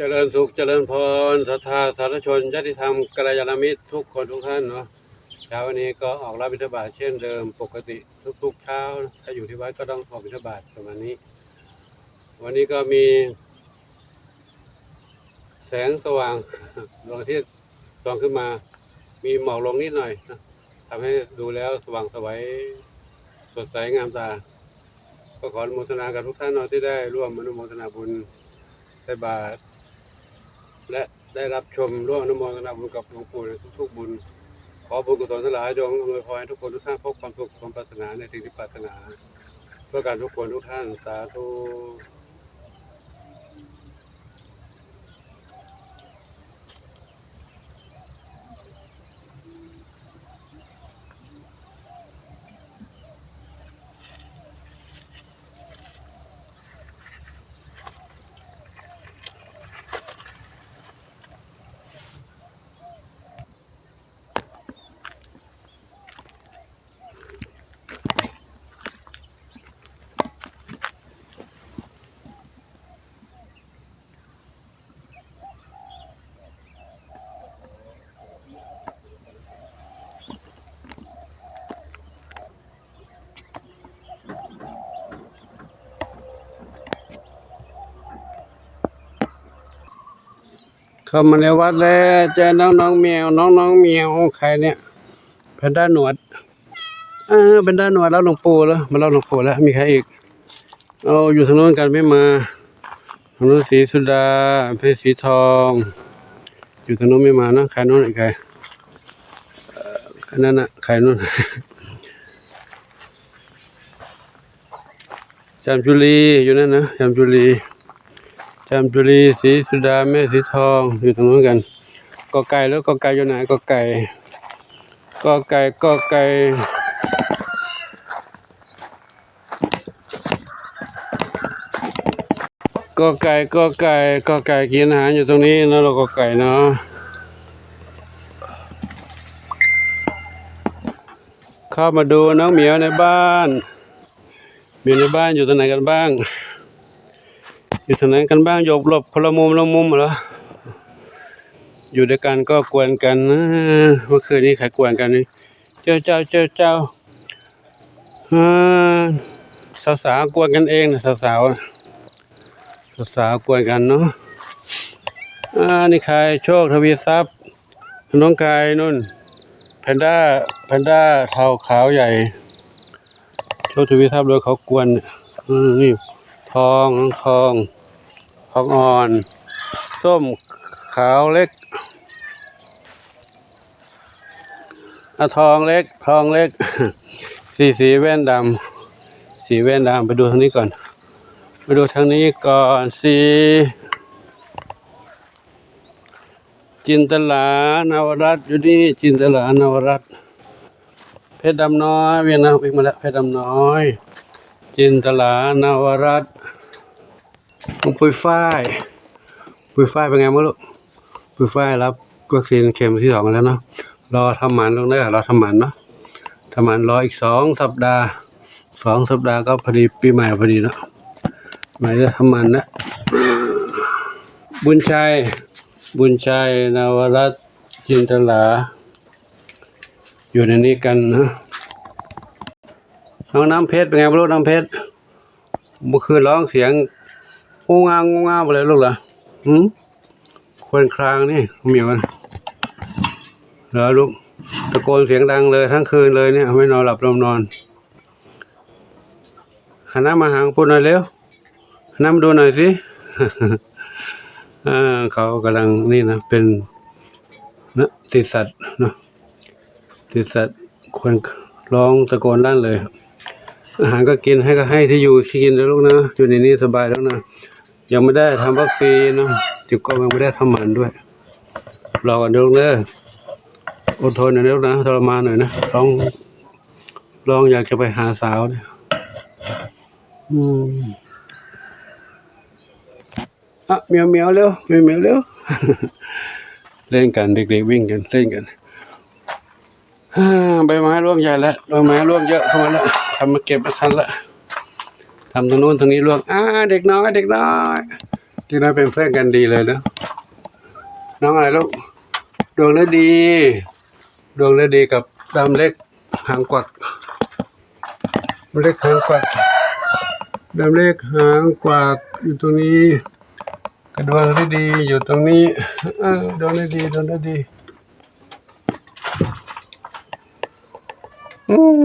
ຈະເລີນສຸກ ຈະເລີນພອນ ສັດທາສາທຸຊົນ ຍາດຕິທຳ ກັນລະຍານະມິດ ທຸກຄົນທຸກທ່ານເນາະ. ເຊົ້ານີ້ກໍອອກຮັບບິນທະບາດເຊັ່ນເດີມປົກກະຕິທຸກໆເຊົ້າ. ຖ້າຢູ່ທີ່ວັດກໍຕ້ອງອອກບິນທະບາດປະມານນີ້. ວັນນີ້ກໍມີແສງສະຫວ່າງ ດວງອາທິດສ່ອງຂຶ້ນມາ, ມີໝອກລົງນິດໜ້ອຍນະ, ທຳໃຫ້ດູແລ້ວສະຫວ່າງສະໄຫວ ສົດໃສງາມຕາ. ກໍຂໍອະນຸໂມທະນາກັບທຸກທ່ານເນາະ ທີ່ໄດ້ຮ່ວມອະນຸໂມທະນາບຸນໃສ່ບາດ ແລະ ໄດ້ຮັບຊົມ ຮ່ວມອະນຸໂມທະນາບຸນກັບຫຼວງປູ່ໃນທຸກໆບຸນ. ຂໍບຸນກຸສົນທັງຫຼາຍຈົ່ງອຳນວຍພອນໃຫ້ທຸກຄົນທຸກທ່ານພົບຄວາມສຸກສົມປາດຖະໜາໃນສິ່ງທີ່ປາດຖະໜາ ເພື່ອກັນທຸກຄົນທຸກທ່ານ. ສາທຸ. ເຂົ້າມາໃນວັດແລ້ວ ເຈີນ້ອງໆແມວ ນ້ອງໆແມວ ໃຄເນຍ ແພນດ້າໜວດ ເອີ ແພນດ້າໜວດ ລາວຫຼວງປູ່ລະ ມາລາວຫຼວງປູ່ລະ. ມີໃຄອີກ? ເອົາ ຢູ່ທາງໂນ້ນກັນ ໄມ່ມາ ທາງໂນ້ນສີສຸດາ ເພສີທອງ ຢູ່ທາງໂນ້ນ ໄມ່ມານະ. ໃຄໂນ້ນອີກ ໃຄ ເອີ ອັນນັ້ນນະ ໃຄໂນ້ນ ຈາມຈຸລີຢູ່ນັ້ນນະ ຈາມຈຸລີ ຈາມຈຸລີ ສີສຸດາ ແມ່ສີທອງ ຢູ່ທາງໂນ້ນກັນ. ກໍໄກ່ ແລ້ວກໍໄກ່ຢູ່ໄຫນ? ກໍໄກ່ ກໍໄກ່ ກໍໄກ່ ກໍໄກ່ ກໍໄກ່ ກໍໄກ່ກິນອາຫານຢູ່ຕົງນີ້ເນາະ ກໍໄກ່ເນາະ. ເຂົ້າມາດູນ້ອງໝຽວໃນບ້ານ ໝຽວໃນບ້ານຢູ່ຕົງໄຫນກັນບ້າງ? ຢູ່ຕົງໄຫນກັນບ້າງ? ຢອບຫຼົບຄົນລະມຸມລະມຸມລະ ຢູ່ດ້ວຍກັນກໍກວນກັນ. ເມື່ອຄືນນີ້ໃຜກວນກັນນີ້? ເຈົ້າ ເຈົ້າ ເຈົ້າ ເຈົ້າ ເອີ ສາວໆກວນກັນເອງນະ ສາວໆ ສາວໆກວນກັນເນາະ. ອາ ນີ້ໃຄ ໂຊກທະວີຊັບ ນ້ອງໄກ່ໂນ້ນ ແພນດ້າ ແພນດ້າເທົາຂາວໃຫຍ່ ໂຊກທະວີຊັບ ໂດຍເຂົາກວນ. ອືມ ນີ້ທອງ ທອງ ທອງອ່ອນ ສົ້ມ ຂາວເລັກ ອາ ທອງເລັກ ທອງເລັກ ສີ ສີແວ່ນດຳ ສີແວ່ນດຳ. ໄປດູທາງນີ້ກ່ອນ ໄປດູທາງນີ້ກ່ອນ ສີ ຈິນຕະລາ ນະວະລັດ ຢູ່ນີ້ ຈິນຕະລາ ນະວະລັດ ເພັດດຳນ້ອຍ ວຽງນະ ວຽງມາແລ້ວ ເພັດດຳນ້ອຍ ຈິນຕະລາ ນະວະລັດ. ນ້ອງປຸ້ຍຝ້າຍ ປຸ້ຍຝ້າຍເປັນໄງບ້າງລູກ? ປຸ້ຍຝ້າຍຮັບວັກຊີນເຂັມທີສອງແລ້ວເນາະ ລໍທຳໝັນລູກເດີ ລໍທຳໝັນເນາະ ທຳໝັນ ລໍອີກສອງສັບດາ ສອງສັບດາກໍພໍດີປີໃໝ່ພໍດີເນາະ ໃໝ່ແລ້ວທຳໝັນແລ້ວ. ບຸນໄຊ ບຸນໄຊ ນະວະລັດ ຈິນຕະລາ ຢູ່ໃນນີ້ກັນເນາະ. ນ້ອງນ້ຳເພັດເປັນໄງບໍ່ລູກ? ນ້ຳເພັດ ເມື່ອຄືນຮ້ອງສຽງງູງາງູງາບໍ່ເລີຍລູກລະ? ຫື ຄວນຄລາງນີ້ ເໝີຍວນ ເຫຼືອລູກ ຕະໂກນສຽງດັງເລີຍທັງຄືນເລີຍນີ້ ໄມ່ນອນຫຼັບນອນ. ຫັນໜ້າມາຫາປູ່ໜ້ອຍເລັວ ຫັນໜ້າມາດູໜ້ອຍຊິ. ເອີ ເຂົາກຳລັງນີ້ນະ ເປັນນະ ຕິດສັດເນາະ ຕິດສັດ ຄວນຮ້ອງຕະໂກນລັ້ນເລີຍ. ອາຫານກໍກິນ ໃຫ້ກໍໃຫ້ທີ່ຢູ່ທີ່ກິນເດີລູກນະ ຢູ່ໃນນີ້ສະບາຍແລ້ວນະ. ຍັງບໍ່ໄດ້ທຳວັກຊີນເນາະ ຈິບກໍຍັງບໍ່ໄດ້ທຳໝັນດ້ວຍ. ລໍກັນເດີລູກເດີ ອົດທົນໜ້ອຍເດີລູກນະ ທໍລະມານໜ້ອຍນະ ລອງ ລອງຢາກຈະໄປຫາສາວເດ. ອືມ ອະ ແມວໆເລັວ ແມວໆເລັວ ເລ່ນກັນ ເດັກໆວິ່ງກັນ ເລ່ນກັນ. ໃບໄມ້ລ່ວງໃຫຍ່ແລ້ວ ໃບໄມ້ລ່ວງເຍອະເຂົ້າມາແລ້ວ ທຳມາເກັບບໍ່ທັນລະ ທຳທາງໂນ້ນທາງນີ້ລ່ວງ. ອາ ເດັກນ້ອຍ ເດັກນ້ອຍ ເດັກນ້ອຍເປັນເພື່ອນກັນດີເລີຍເນາະ. ນ້ອງອະໄລລູກ? ດວງລະດີ ດວງລະດີກັບດຳເລັກຫາງກວັກ. ດຳເລັກຫາງກວັກ ດຳເລັກຫາງກວັກຢູ່ຕົງນີ້ ກະດວງລະດີຢູ່ຕົງນີ້. ເອີ ດວງລະດີ ດວງລະດີ. ອືມ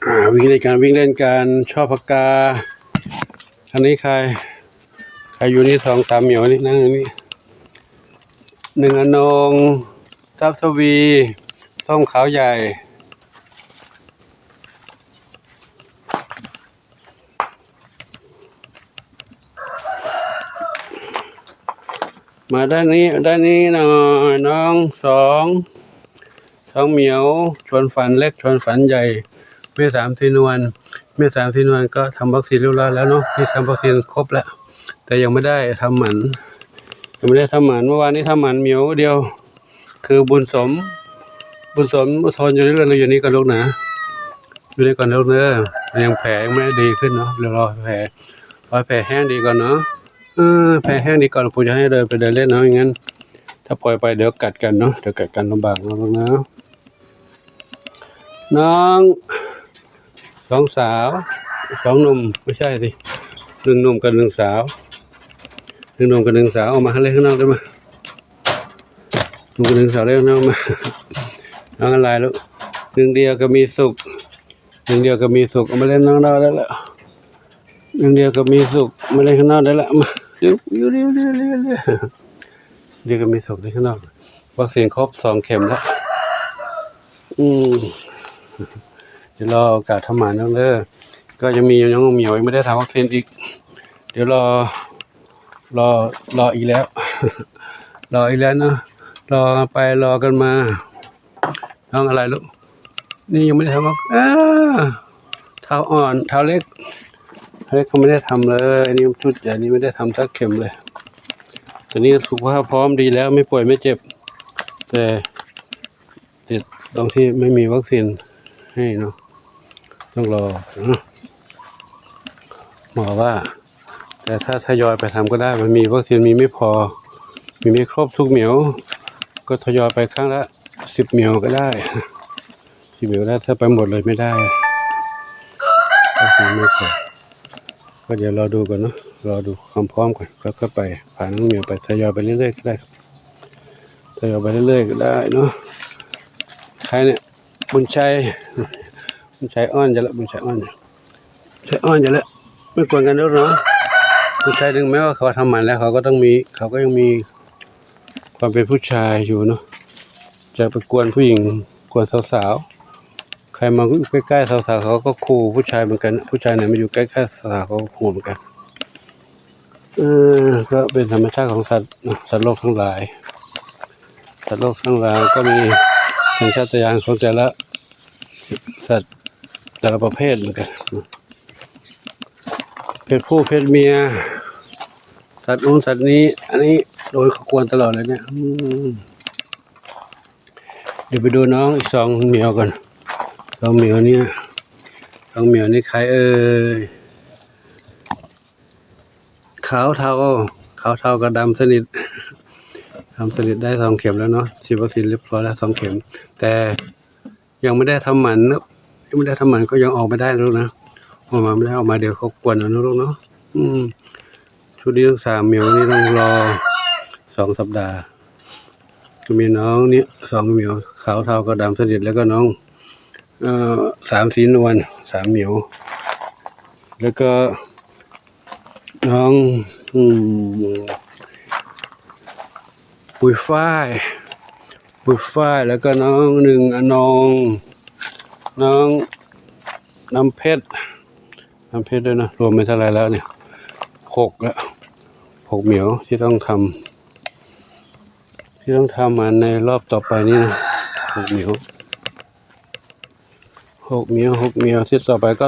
ອ່າ ວິງເຫຼັ້ນກັນ ວິງເຫຼັ້ນກັນ ຊອບພາກາ. ອັນນີ້ໃຄ ໃຄຢູ່ນີ້ ສອງສາມໝຽວນີ້ ນັ່ງຢູ່ນີ້. ໜຶ່ງອະນົງ ຊັບສະວີ ສົ້ມຂາວໃຫຍ່. ມາດ້ານນີ້ ດ້ານນີ້ໜ່ອຍ ນ້ອງສອງ ສອງໝຽວ ຊວນຝັນເລັກ ຊວນຝັນໃຫຍ່ ມີສາມສີ່ໜ່ວຍ ມີສາມສີ່ໜ່ວຍ ກໍທຳວັກຊີນຮຽບຮ້ອຍແລ້ວເນາະ. ທີ່ທຳວັກຊີນຄົບແລ້ວ ແຕ່ຍັງບໍ່ໄດ້ທຳໝັນ ຍັງບໍ່ໄດ້ທຳໝັນ. ເມື່ອວານນີ້ທຳໝັນໝຽວດຽວ ຄືບຸນສົມ ບຸນສົມ ອົດທົນຢູ່ເລື້ອຍໆ ຢູ່ນີ້ກ່ອນລູກນະ ຢູ່ນີ້ກ່ອນລູກເດີ. ຍັງແຜຍັງບໍ່ໄດ້ດີຂຶ້ນເນາະ ດຽວລໍແຜ ລໍແຜແຫ້ງດີກ່ອນເນາະ. ເອີ ແຜແຫ້ງດີກ່ອນ ປູຈະໃຫ້ເດີນໄປເດີນເລ່ນເນາະ. ບໍ່ຊັ້ນຖ້າປ່ອຍໄປດຽວກັດກັນເນາະ ດຽວກັດກັນລຳບາກເນາະລູກເນາະ. ນ້ອງ ສອງສາວ ສອງໜຸ່ມ ບໍ່ໃຊ່ຊິ ໜຶ່ງໜຸ່ມກັບໜຶ່ງສາວ ໜຶ່ງໜຸ່ມກັບໜຶ່ງສາວ. ອອກມາເລີຍຂ້າງນອກເດີ ມາ ໜຸ່ມກັບໜຶ່ງສາວເລີຍ ອອກມາ. ນ້ອງອະໄລລູກ? ໜຶ່ງດຽວກໍມີສຸກ ໜຶ່ງດຽວກໍມີສຸກ. ອອກມາເລີຍ ນ້ອງ ໄດ້ແລ້ວ ໜຶ່ງດຽວກໍມີສຸກ. ມາເລີຍ ຂ້າງນອກໄດ້ແລ້ວ ມາ ດຽວກໍມີສຸກເລີຍ ຂ້າງນອກ. ວັກຊີນຄົບສອງເຂັມແລ້ວ. ອືມ ດຽວລໍໂອກາດທຳໝັນເດີ. ກໍຍັງມີ ຍັງໝຽວ ຍັງບໍ່ໄດ້ທຳວັກຊີນອີກ. ດຽວລໍ ລໍ ລໍອີກແລ້ວ ລໍອີກແລ້ວເນາະ. ລໍກັນໄປລໍກັນມາ. ນ້ອງອະໄລລູກ? ນີ້ຍັງບໍ່ໄດ້ທຳ ເອີ ທ້າວອ່ອນ ທ້າວເລັກ ທ້າວເລັກກໍບໍ່ໄດ້ທຳເລີຍ. ນີ້ຊຸດໃຫຍ່ນີ້ບໍ່ໄດ້ທຳຈັກເຂັມເລີຍ. ຕອນນີ້ສຸຂະພາບພ້ອມດີແລ້ວ ໄມ່ປ່ວຍໄມ່ເຈັບ ແຕ່ ຕິດຕົງທີ່ໄມ່ມີວັກຊີນໃຫ້ເນາະ ຕ້ອງລໍເນາະ ໝໍວ່າ. ແຕ່ຖ້າທະຍອຍໄປທຳກໍໄດ້ ມັນມີວັກຊີນມີໄມ່ພໍ ມີໄມ່ຄົບທຸກໝຽວ ກໍທະຍອຍໄປຄັ້ງລະສິບໝຽວກໍໄດ້ ສິບໝຽວກໍໄດ້. ຖ້າໄປໝົດເລີຍໄມ່ໄດ້ ວັກຊີນໄມ່ພໍ ກໍດຽວລໍດູກ່ອນເນາະ ລໍດູຄວາມພ້ອມກ່ອນ ຄ່ອຍໆໄປ ພານ້ອງໝຽວໄປ ທະຍອຍໄປເລື້ອຍໆກໍໄດ້ ທະຍອຍໄປເລື້ອຍໆກໍໄດ້ເນາະ. ໃຄເນຍ ບຸນໄຊ ບຸນໄຊອ່ອນຈະລະ ບຸນໄຊອ່ອນ ໃຈອ່ອນຢູ່ແລ້ວ ໄມ່ກວນກັນເນາະ. ຜູ້ຊາຍເຖິງແມ້ວ່າເຂົາທຳໝັນແລ້ວ ເຂົາກໍຕ້ອງມີ ເຂົາກໍຍັງມີຄວາມເປັນຜູ້ຊາຍຢູ່ເນາະ ຈະໄປກວນຜູ້ຍິງ ກວນສາວໆ. ໃຄມາຢູ່ໃກ້ໆສາວໆ ເຂົາກໍຂູ່ຜູ້ຊາຍເໝືອນກັນ. ຜູ້ຊາຍນີ້ມາຢູ່ໃກ້ໆສາວໆ ເຂົາກໍຂູ່ເໝືອນກັນ. ເອີ ກໍເປັນທຳມະຊາດຂອງສັດເນາະ ສັດໂລກທັງຫຼາຍ. ສັດໂລກທັງຫຼາຍກໍມີສັນຊາດຕະຍານຂອງແຕ່ລະ ສັດແຕ່ລະປະເພດເໝືອນກັນ ເພດຜູ້ເພດເມຍ ສັດໂນ້ນສັດນີ້. ອັນນີ້ໂດນເຂົາກວນຕະຫຼອດເລີຍເນຍ. ອືມ ດຽວໄປດູນ້ອງອີກສອງໝຽວກ່ອນ ສອງໝຽວນີ້ ສອງໝຽວນີ້ໃຄເອີຍ? ຂາວເທົາ ຂາວເທົາກັບດຳສະໜິດ ດຳສະໜິດໄດ້ສອງເຂັມແລ້ວເນາະ ສີວັກຊີນຮຽບຮ້ອຍແລ້ວສອງເຂັມ ແຕ່ຍັງບໍ່ໄດ້ທຳໝັນເນາະ ຍັງບໍ່ໄດ້ທຳໝັນກໍຍັງອອກມາໄດ້ລູກນະ ອອກມາບໍ່ໄດ້ ອອກມາດຽວເຂົາກວນເອົາເນາະລູກເນາະ. ອືມ ຊຸດນີ້ຕ້ອງສາມໝຽວນີ້ຕ້ອງລໍສອງສັບດາ. ກໍມີນ້ອງນີ້ສອງໝຽວ ຂາວເທົາກັບດຳສະໜິດ ແລ້ວກໍນ້ອງ ເອີ ສາມສີນວນສາມໝຽວ ແລ້ວກໍ ນ້ອງ ອືມ ປຸຍຝ້າຍ ປຸຍຝ້າຍ ແລ້ວກໍນ້ອງໜຶ່ງອະນົງ ນ້ອງນ້ຳເພັດ ນ້ຳເພັດດ້ວຍນະ. ລວມເປັນເທົ່າໃດແລ້ວນີ້? ຫົກແລ້ວ ຫົກໝຽວທີ່ຕ້ອງທຳ ທີ່ຕ້ອງທຳມາໃນລອບຕໍ່ໄປນີ້ນະ ຫົກໝຽວ. ຫົກໝຽວ ຫົກໝຽວ ເສັດຕໍ່ໄປກໍ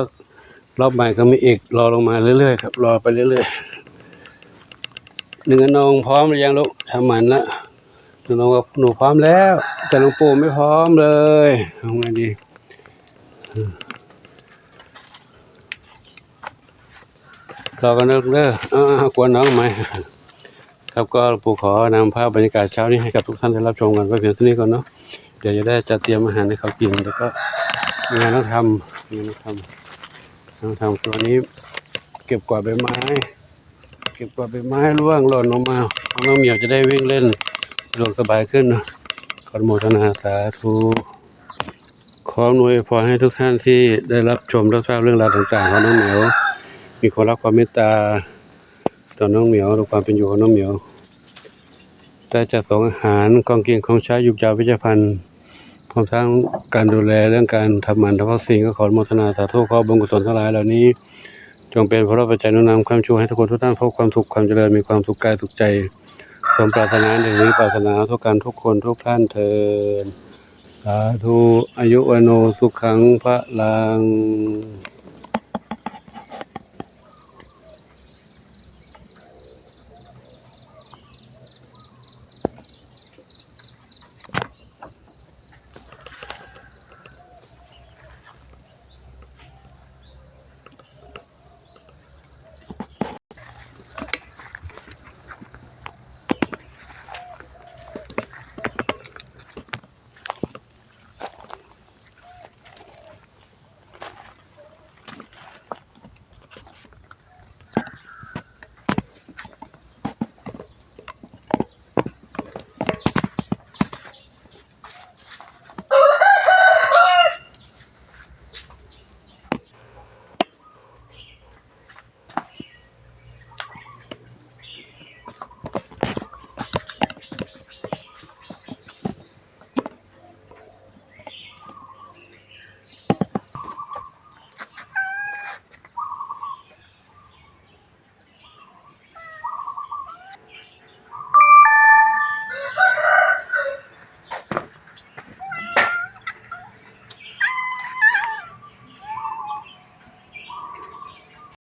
ລອບໃໝ່ກໍມີອີກ ລໍລົງມາເລື້ອຍໆ ຄັບ ລໍໄປເລື້ອຍໆ. ໜຶ່ງອະນົງ ພ້ອມຫຼືຍັງລູກ? ທຳໝັນລະ ໜຶ່ງອະນົງບອກ ໜູພ້ອມແລ້ວ ແຕ່ຫຼວງປູ່ໄມ່ພ້ອມເລີຍ. ເອົາໄງດີ? ຕໍ່ກັນເດີ ເດີ ເອົາ ເອົາ ກວນນ້ອງໃໝ່. ຄັບ ກໍປູຂອນຳພາບບັນຍາກາດເຊົ້ານີ້ໃຫ້ກັບທຸກທ່ານໄດ້ຮັບຊົມກັນໄວ້ພຽງເທົ່ານີ້ກ່ອນເນາະ. ດຽວຈະໄດ້ຈັດຕຽມອາຫານໃຫ້ເຂົາກິນ ແລ້ວກໍງານນັກທຳ ງານນັກທຳ ນັກທຳ ຕົວນີ້ເກັບກວາດໃບໄມ້ ເກັບກວາດໃບໄມ້ລ່ວງຫຼອນລົງມາ ນ້ອງໝຽວຈະໄດ້ວິ່ງເລ່ນສະດວກສະບາຍຂຶ້ນເນາະ. ຂໍອະນຸໂມທະນາສາທຸ. ຂໍອຳນວຍອວຍພອນໃຫ້ທຸກທ່ານທີ່ໄດ້ຮັບຊົມຮັບຊາບເລື່ອງລາວຕ່າງໆຂອງນ້ອງໝຽວ ມີຄວາມຮັກຄວາມເມດຕາຕໍ່ນ້ອງໝຽວ ຕໍ່ຄວາມເປັນຢູ່ຂອງນ້ອງໝຽວ ໄດ້ຈັດສົ່ງອາຫານ ຂອງກິນຂອງໃຊ້ ຢູບຢາເວດຊະພັນ ພ້ອມທັງການດູແລເລື່ອງການທຳໝັນທຳວັກຊີນ ກໍຂໍອະນຸໂມທະນາສາທຸ. ຂໍບຸນກຸສົນທັງຫຼາຍເຫຼົ່ານີ້ ຈົ່ງເປັນພະລະປັດໄຈໜູນນຳຄ້ຳຊູໃຫ້ທຸກຄົນທຸກທ່ານພົບຄວາມສຸກຄວາມຈະເລີນ ມີຄວາມສຸກກາຍສຸກໃຈ ສົມປາດຖະໜາ ດັ່ງທີ່ປາດຖະໜາທຸກທ່ານທຸກຄົນທຸກທ່ານເທີ້ນ. ສາທຸ. ອາຍຸ ວັນໂນ ສຸຂັງ ພະລັງ.